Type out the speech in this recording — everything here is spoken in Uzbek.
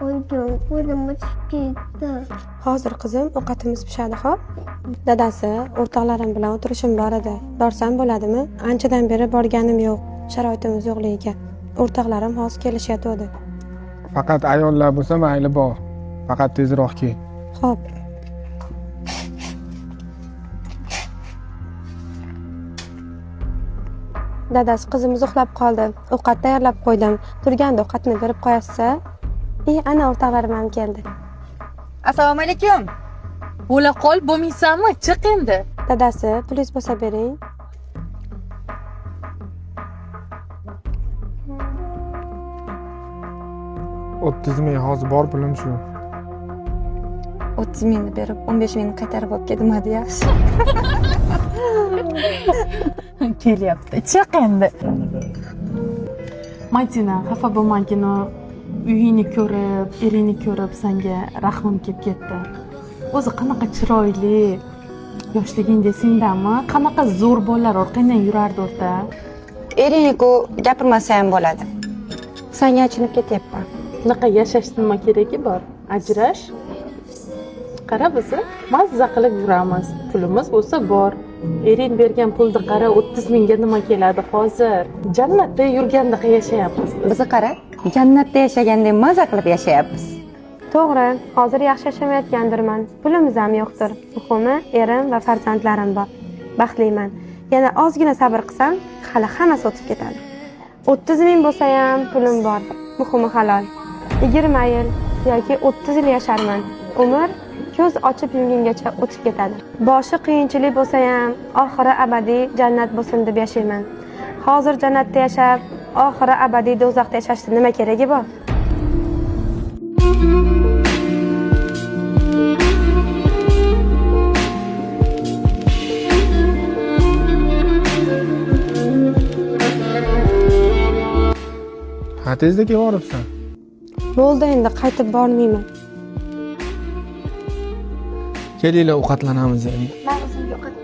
Oydin qo'limiz ketdi. Hozir qizim ovqatimiz pishadi, xo'p? Dadasi, o'rtoqlarim bilan o'tirishim bor edi. Borsam bo'ladimi? Anchadan beri borganim yo'q, sharoitimiz yo'qligiga. O'rtoqlarim hozir kelishayotgandi. Faqat ayollar bo'lsa mayli bor. Faqat tezroq kel. Xo'p. Dadasi, qizimiz uxlab qoldi. Ovqat tayyorlab qo'ydim. Turganda ovqatni berib qo'yasiz. Ana o'rtoqlarim ham keldi. Assalomu alaykum. Bo'la qol, bo'lmaysanmi? Chiq endi. Dadasi, pulingiz bo'lsa bering. 30 ming hozir bor pulim shu. 30 mingni berib, 15 mingni qaytarib olib ketmadi, yaxshi. Kelyapti. Chiq endi. Madina, xafa bo'lmagin, uyingni ko'rib, eringni ko'rib senga rahmim kelib ketdi. O'zi qanaqa chiroyli yoshligingda sendami? Qanaqa zo'r bolalar orqangdan yurardi o'rta. Eringni-ku gapirmasa ham bo'ladi. Senga achinib ketyapman. Bunaqa yashashni nima keragi bor? Ajrash. Qara bizni mazza qilib yuramiz. Pulimiz bo'lsa bor. Ering bergan pulni qara, 30 mingga nima keladi hozir? Jannatda yurgandaqa yashayapmiz biz. Bizni qara, jannatda yashagandek maza qilib yashayapmiz. To'g'ri, hozir yaxshi yashamayotgandirman. Pulimiz ham yo'qdir. Muhimi, erim va farzandlarim bor. Baxtliman. Yana ozgina sabr qilsam, hali hammasi o'tib ketadi. 30 ming bo'lsa ham pulim bor. Muhimi halol. 20 yil yoki 30 yil yasharman. Umr ko'z ochib yumgungacha o'tib ketadi. Boshi qiyinchilik bo'lsa ham, oxiri abadiy jannat bo'lsin deb yashayman. Hozir jannatda yashab, oxiri abadiy do'zaxda yashashni nima keragi bor? Ha, tezda kelib olibsan. Bo'ldi endi, qaytib bormayman. Kelinglar, ovqatlanamiz endi. Men o'zimga ovqat